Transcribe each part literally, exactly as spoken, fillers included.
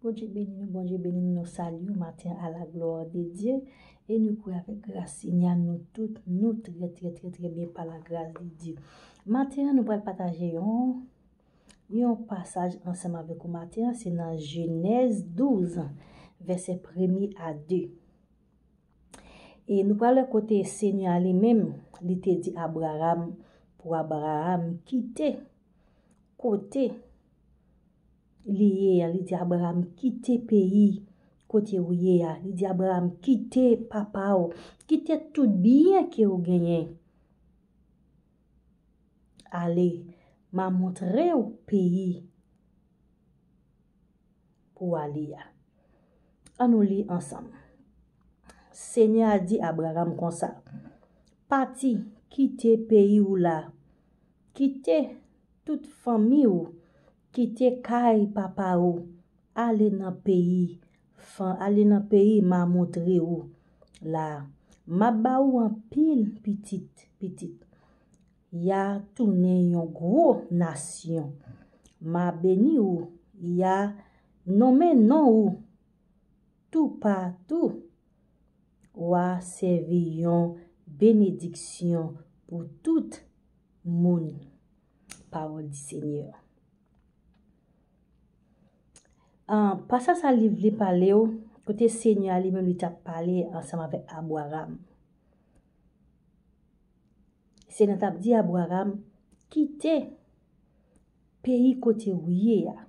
Bondye beni nou, Bondye beni nou, nou salye w maten an à la gloire de Dieu. E nou kwè avèk gras Senyè a, nou tout, nou trè, trè, trè, trè byen pa la grâce de Dieu. Maten an, nou pral pataje yon, yon pasaj ansanm avèk ou maten an, se nan Jenèz douz, vèsè premye a de. E nou pral wè kote Senyè a li menm, li te di Abraram, pou Abraram kite kote li ye a, li di Abraram, kite peyi kote ou ye a. Li di Abraram, kite papa w, kite tout byen ke ou genyen. Ale, m a montre w peyi pou w ale a. Ann nou li ansanm. Senyè a di Abraram konsa, pati, kite peyi w la, kite tout fanmi w, kite kay papa w, ale nan peyi, fan, ale nan peyi m a montre w la. M a ba w anpil pitit, pitit. Y a tounen yon gwo nasyon. M a beni w, y a nonmen non w toupatou. W a sèvi yon benediksyon pou tout moun. Pawòl di Senyè. Ah, pasaj sa li vle pale w, kote Senyè a li menm li t ap pale ansanm avèk Abraram. Senyè a t ap di Abraram, kite peyi kote ou ye a,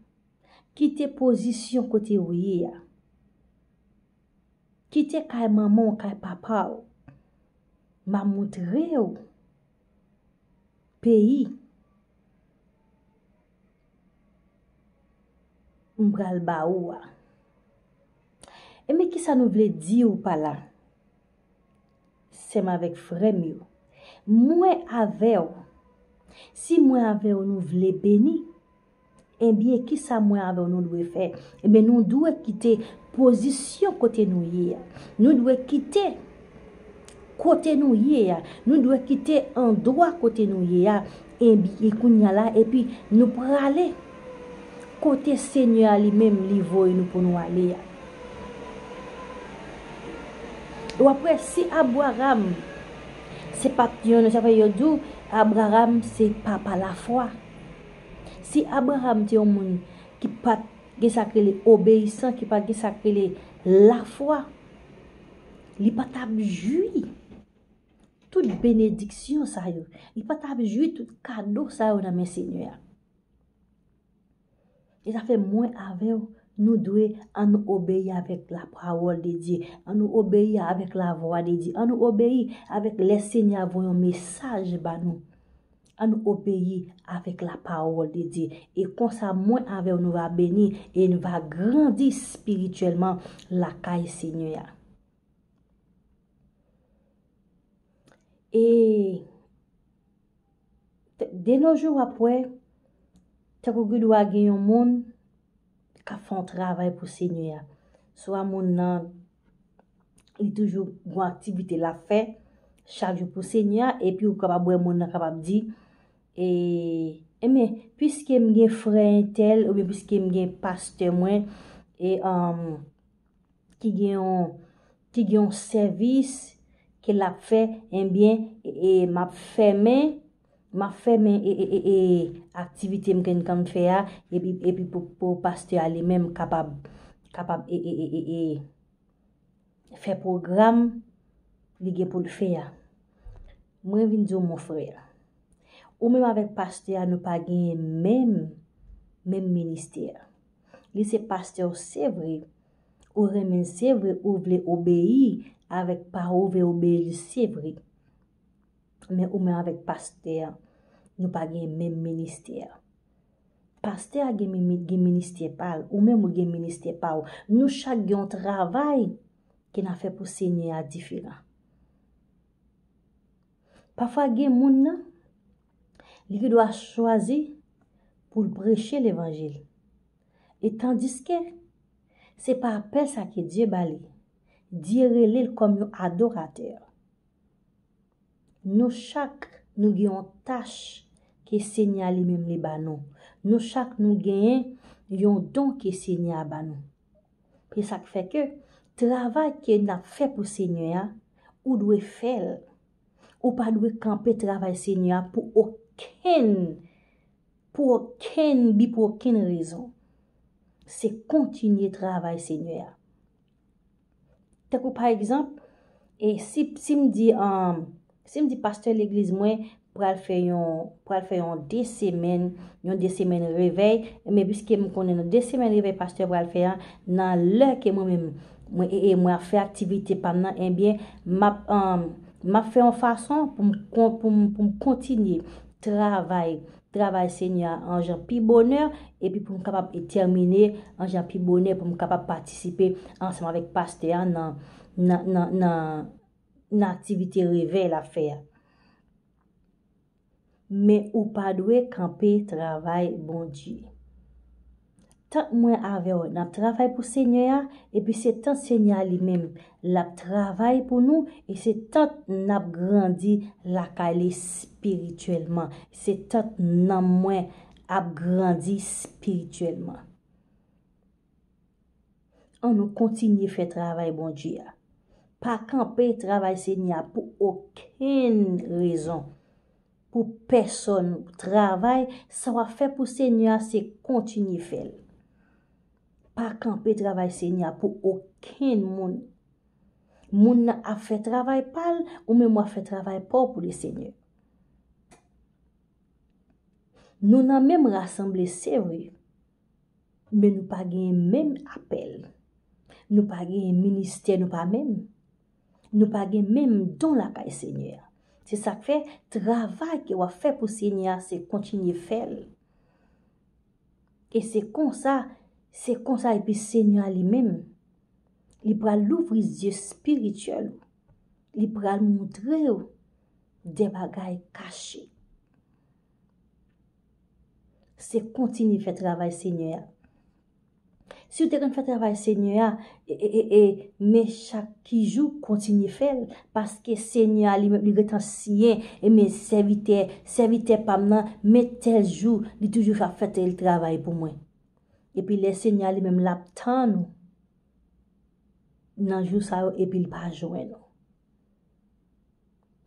kite pozisyon kote ou ye a, kite kay manman w, kay papa w, m a montre w peyi m pral ba ou a. Ebyen, kisa nou vle di w pa la? Sè m avèk frè m yo, mwen avè w, si mwen avè w nou vle beni, ebyen, kisa mwen avè w nou dwe fè? Ebyen, nou dwe kite pozisyon kote nou ye a. Nou dwe kite kote nou ye a. Nou dwe kite andwa kote nou ye a. Ebyen, kounye a la, epi nou prale kote Senyè a li menm li voye nou pou nou ale a. W ap wè, si Abraram, se pa t yon, sa fè yo di w, Abraram se papa lafwa. Si Abraram te yon moun ki pa t gen sa k rele obeyisan, ki pa t gen sa k rele lafwa, li pa t ap jwi tout benediksyon sa yo. Li pa t ap jwi tout kado sa yo nan men Senyè a. E sa fè mwen avè w, nou dwe ann obeyi avèk la pawòl de Dye. Ann nou obeyi avèk la vwa de Dye. Ann nou obeyi avèk lè Senyè a voye yon mesaj ba nou. Ann nou obeyi avèk la pawòl de Dye. E konsa, mwen avè w, nou va beni e nou va grandi espirityèlman lakay Senyè a. E de nos jours, w ap wè, tankou gen dwa gen yon moun k ap fè yon travay pou Senyè a. Swa moun nan, li toujou gon aktivite l ap fè chak jou pou Senyè a, epi ou kapab wè moun nan kapab di, e, enben, piske m gen frè entèl, oubyen piske m gen pastè mwen, e, um, ki gen yon, ki gen yon sèvis ke l ap fè, enben, e, e, m ap fèmen, m ap fèmen, e, e, e, e, aktivite m ke m konn fè a, epi, epi pou, pou pastè a li menm kapab, kapab, e, e, e, e, e, fè pwogram li gen pou l fè a. Mwen vin di w, mon frè, ou menm avèk pastè a, nou pa genyen menm, menm ministè. Li se pastè w, se vre. Ou renmen l, se vre. Ou vle obeyi avèk pa, ou vle obeyi l, se vre. Men ou menm avèk pastè a, nou pa gen menm ministè. Pastè a gen mimi-, gen ministè pa l, ou menm ou gen ministè pa w. Nou chak gen yon travay ke n ap fè pou Senyè a diferan. Pafwa gen moun nan, li gen dwa chwazi pou l preche levanjil. E tandiske se pa apèl sa ke Dye ba li. Dye rele l kòm yon adoratè. Nou chak, nou gen yon tach ke Senyè a li menm li ba nou. Nou chak, nou genyen yon don ke Senyè a ba nou. Se sa k fè ke travay ke n ap fè pou Senyè a, ou dwe fè l. Ou pa dwe kanpe travay Senyè a pou okenn, pou okenn bi, pou okenn rezon. Se kontinye travay Senyè a. Tankou pa egzanp, e si, si m di, um, si m di pastè legliz mwen pral fè yon, pral fè yon de semèn, yon de semèn revèy, men piske m konnen nan de semèn revèy pastè pral fè a, nan lè ke mwen menm, mwen, e, e mwen ap fè aktivite pa m nan, ebyen, m ap, um, m ap fè yon fason pou m kon-, pou m, pou m kontinye travay, travay Senyè a an jan pi bonè, epi pou m kapab tèmine an jan pi bonè, pou m kapab patisipe ansanm avèk pastè a nan, nan, nan, nan, nan aktivite revèy l ap fè a. Men ou pa dwe kanpe travay Bondye. Tank mwen avè w n ap travay pou Senyè a, epi se tank Senyè a li menm l ap travay pou nou, e se tank n ap grandi lakay li espirityèlman, se tank nanm mwen ap grandi espirityèlman. Ann nou kontinye fè travay Bondye a. Pa kanpe travay Senyè a pou okenn rezon, pou pèsonn. Travay sa w ap fè pou Senyè a, se kontinye fè l. Pa kanpe travay Senyè a pou okenn moun. Moun nan ap fè travay pa l, ou menm w ap fè travay pa w pou Lesenyè. Nou nan menm rasanble, se vre, men nou pa gen menm apèl. Nou pa gen ministè, nou pa menm. Nou pa gen menm don lakay Senyè a. Se sa k fè, travay ke w ap fè pou Senyè a, se kontinye fè l. E se konsa, se konsa, epi Senyè a li menm, li pral louvri zye espirityèl ou. Li pral montre w de bagay kache. Se kontinye fè travay Senyè a. Si w te konn fè travay Senyè a, e, e, e, e, men chak ki jou kontinye fè l, paske Senyè a li menm li gentan siyen, e men sèvitè, sèvitè pa m nan, men tèl jou, li toujou ap fè tèl travay pou mwen. Epi lè Senyè a li menm l ap tann ou nan jou sa yo, epi l pa jwenn ou.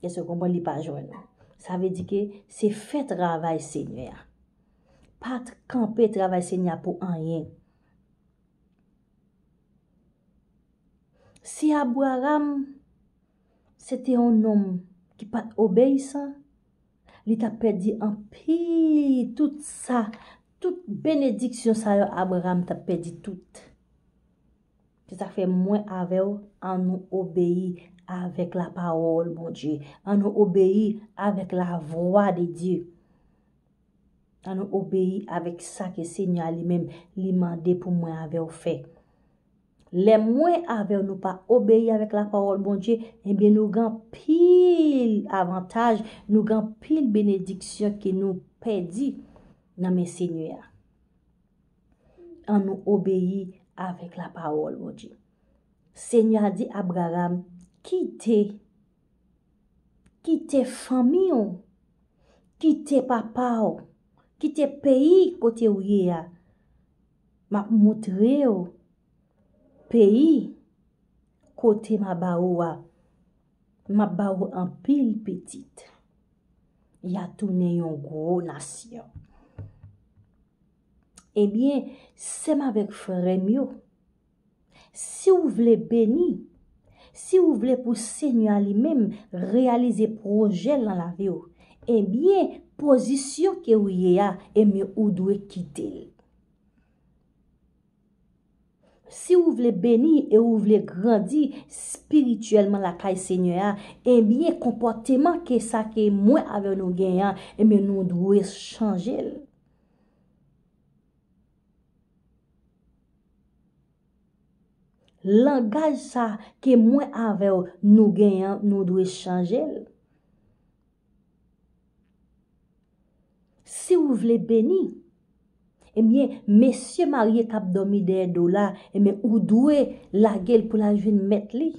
Èske w konprann? Li pa jwenn ou. Sa vle di ke se fè travay Senyè a. Pa t-, kanpe travay Senyè a pou anyen. Si Abraram se te yon nonm ki pa t obeyisan, li t ap pèdi anpil, tout sa, tout benediksyon sa yo, Abraram t ap pèdi tout. Se sa k fè mwen avè w, ann nou obeyi avèk lapawòl Bondye. Ann nou obeyi avèk lavwa de Dye. Ann nou obeyi avèk sa ke Senyè a li menm li mande pou mwen avè w fè. Lè mwen avè w nou pa obeyi avèk lapawòl Bondye, ebyen nou gen anpil avantaj, nou gen anpil benediksyon ke nou pèdi nan men Senyè a. Ann nou obeyi avèk lapawòl Bondye. Senyè a di Abraram, kite, kite fanmi w, kite papa w, kite peyi kote w ye a. M ap montre w peyi kote m a ba ou a. M ap ba ou anpil pitit. Y a tounen yon gwo nasyon. Ebyen, sè m avèk frè m yo, si w vle beni, si w vle pou Senyè a li menm reyalize pwojè l nan lavi w, ebyen, pozisyon ke w ye a, ebyen, ou dwe kite l. Si w vle beni e w vle grandi espirityèlman lakay Senyè a, ebyen, konpòteman ke sa ke mwen avè w nou genyen an, ebyen, nou dwe chanje l. Langaj sa ke mwen avè w nou genyen an, nou dwe chanje l. Si w vle beni, ebyen, mesye marye k ap dòmi dèyè do w la, ebyen, ou dwe lage l pou l al jwenn mèt li.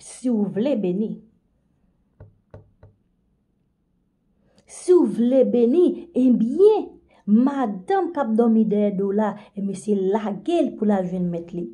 Si w vle beni. Si w vle beni, ebyen, Madanm k ap dòmi dèyè do la, e mesye lage l pou l al jwenn mèt li.